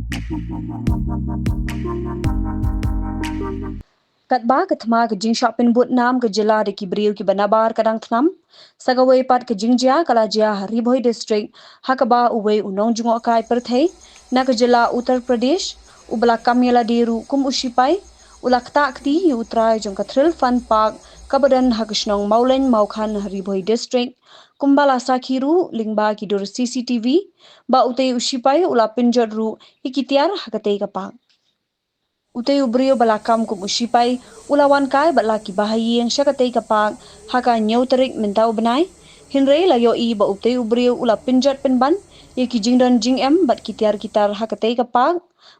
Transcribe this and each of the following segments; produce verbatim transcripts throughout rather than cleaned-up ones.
Katba ka thma ka jingshah pynbud nam ka jylla da ki briew kiba nabar ka dang thnam, sa kawei pat ka jingjia ka la jia ha Ri Bhoi District, ha kaba uwei u nongjngohkai pyrthei na ka jylla Uttar Pradesh, uba la kam ïa lade ruh kum u sipai, u la ktah kti ïa u trai jong ka Thrill Fun Park kaba don ha ka shnong Mawleiñ Mawkhan ha Ri Bhoi District, kumba la sakhi ruh lyngba ki dur C C T V, ba utei u sipai u la pynjot ruh ïa ki tiar ha katei ka park. Utei u briew ba la kam kum u sipai u la wan kai bad la kiba ha ïing sha katei ka park ha ka hynñiew tarik mynta u bnai. Hynrei la ïohi ba utei u briew u la pynjot pynban ïa ki jingdon jingem bad ki tiar ki tar ha katei ka park,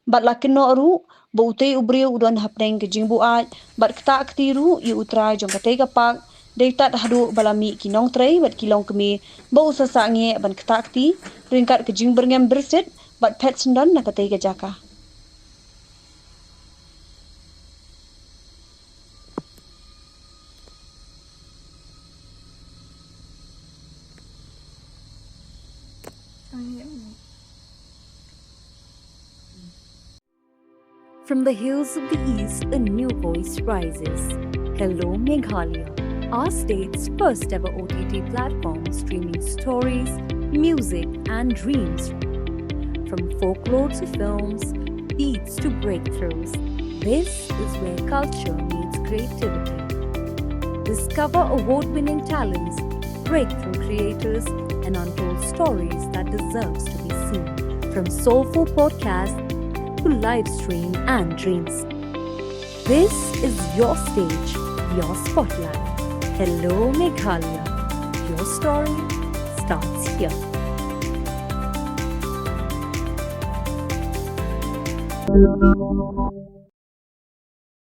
bad la kynnoh ruh ba utei u briew u don hapdeng ka jingbuaid bad ktah kti ruh ïa u trai jong katei ka park, dei tad haduh ba la mih ki nongtrei bad ki longkmie ba u sa sangeh ban ktah kti ryngkat ka jingbyrngem byrsit bad phet syndon na katei ka jaka. From the hills of the East, a new voice rises. Hello Meghalaya, our state's first ever O T T platform streaming stories, music, and dreams. From folklore to films, beats to breakthroughs, this is where culture meets creativity. Discover award winning talents, breakthrough creators, and untold stories that deserves to be seen. From soulful podcasts to live stream and dreams. This is your stage, your spotlight. Hello Meghalaya. Your story starts here.